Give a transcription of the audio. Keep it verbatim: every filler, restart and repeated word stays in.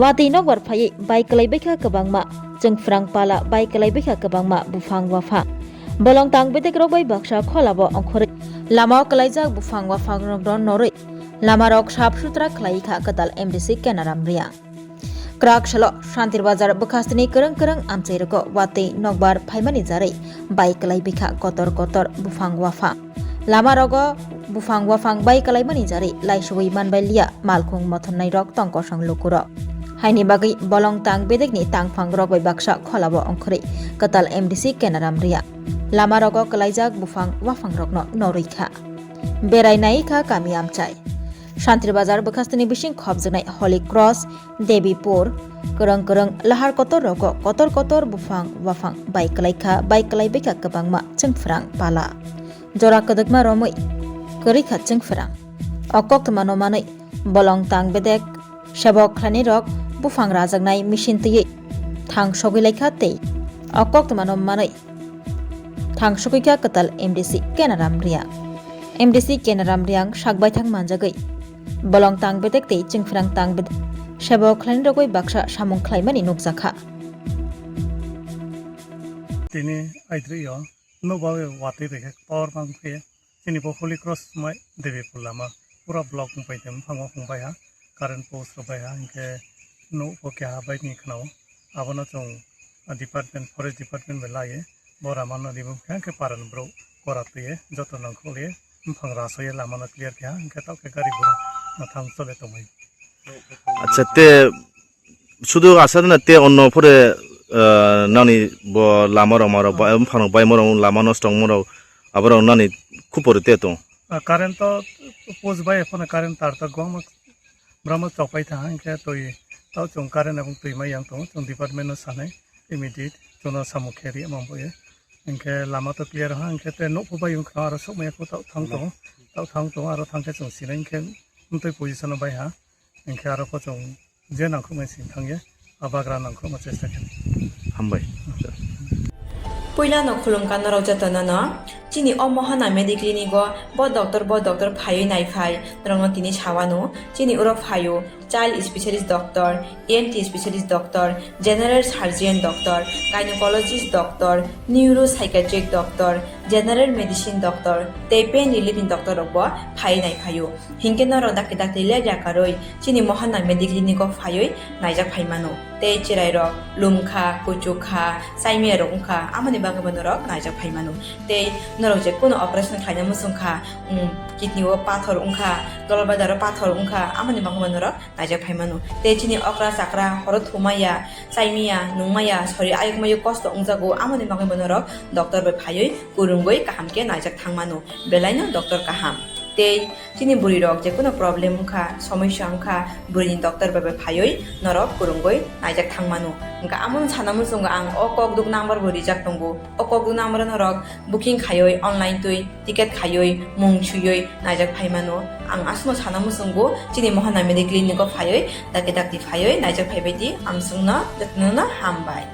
Watwi nokbar phaiwi bai kwlaibaikha kwbangma chwngphrang pala, bai kwlaibaikha kwbangma buphang waphang. Bolong tang bedek rok bai baksa kholabo ongkhorwi lamao kwlaijak buphang waphang rokno norwi lamarok sap sutra khlai kha kwtal M D C Kenaram Reang. Kwrak salo Shantir Bazar bwkhastini kwrwng kwrwng amchai rogo watwi nokbar phaimani jarwi bai kwlaibaikha kotor kotor buphang waphang. Lama rogo buphang waphang bai kwlaimani jarwi laisugwi manbai liya malkhung mothonnai rok tong kosong lukurok. Haini bagwi bolong tang bedekni tangphang rok bai baksa kholabo ongkhorwi kwtal M D C Kenaram Reang. Lama rogo kwlaijak buphang waphang rokno norwi kha. Berai nai kha kami amchai. Shantir Bazar bwkhastini bising khopjaknai Holy Cross, Debipur, kwrwng kwrwng lahar kotor rogo kotor kotor buphang waphang bai kwlaikha, bai kwlaibaikha kwbangma chwngphrang pala. Jora kwdwkma romwi kwrwi kha chwngphrang. O koktwmano manwi bolong tang bedek sebok khlainai rok buphang rajaknai machine twiwi thang sogwi laikha tei o koktwmano manwi thang sogwi kha kwtal M D C Kenaram Reang. M D C Kenaram Reang sak baithang manjagwi bolong tang bedek tei chwngphrang tang bedek sebok khlainai rogwi baksa samung khlaimani nukjakha. Tini aidrio nokbar watwi rikhe tor bang khe chini bo Holy Cross mai Debipur lama pura block wngpai tong, buphango hwnbai ha, current post rok bai ha, hinkhe nuk bo keha bai ni khwnao. Abono chwng department, forest department bai laiye bo ramano remove khe, hinkhe parani borok kora twiye joto nangkukliye buphang rasoye lamano clear khe ha, hinkhe tok khe gari gura mwthang chole tongmai. Acha, te sudu asar na te onno pore, ah, nani bo lama rok maro ba, buphang rok bai moro lama nosto wng moro aborok nani khupor te tong. Ah, current to post bai phone current tar ta gwang ma brama chokpai tha hinkhe twi tao chwng current abong twi mai yang tongo, chwng department no sanai immediate chwngno samung khe ri ma boye. Hinkhe lama to clear ha, hinkhe te nokho bai wng khna aro sokmaya kho tao thang tongo, tao thang tongo, aro thang khe chwng sinai hinkhe mtwi position no bai ha. Hinkhe aro pho chwng je nangkukmani simi thangya, a bagra nangkukma chesta khe. Hambai. Puilano khulumkha norok jotono no. Chini o Mohana Mediclinic o bo doctor, bo doctor phaiwi naiphai, norokno tini sawano. Chini oro phaio child specialist doctor, E N T specialist doctor, general surgeon doctor, gynecologist doctor, neuropsychiatric doctor, general medicine doctor tei pain relief ni doctor rok bo phaiwi naiphaio. Hinkhe norok dakti dakti lepya karwi chini Mohana Mediclinic o phaiwi naijak phai mano. Tei chwrairok lumkha, kuchukha, chaimiyarok wngkha, amoni bagwibo norok naijak phai mano. Tei norok je kunu operation khlaina muchungkha, um, kidney o pathor wngkha, dolbadaro pathor wngkha, amoni bagwibo norok naijak phai mano. Tei chini okra chakra horo thumaya, chaimaya, nungmaya, sori ayukmayo kosto wngjago, amoni bagwibo norok doctor bai phaiwi kwrwngwi kaham khe naijak thang mano. Belaino doctor kaham. Tei chini bwrwi rok je kunu problem wngkha, somosya wngkha, bwrwini doctor bai bai phaiwi norok kwrwngwi naijak thang mano. Hwnkha amoni sana muchungo ang o kokduk number bo rijak tongo. O kokduk number o norok booking khaiwi online twi ticket khaiwi mung suiwi naijak phai mano. Ang aswkno sana muchungo chini Mohana Mediclinic o phaiwi dakti dakti phaiwi naijak phai bai di. Amswkno jotono no hambai.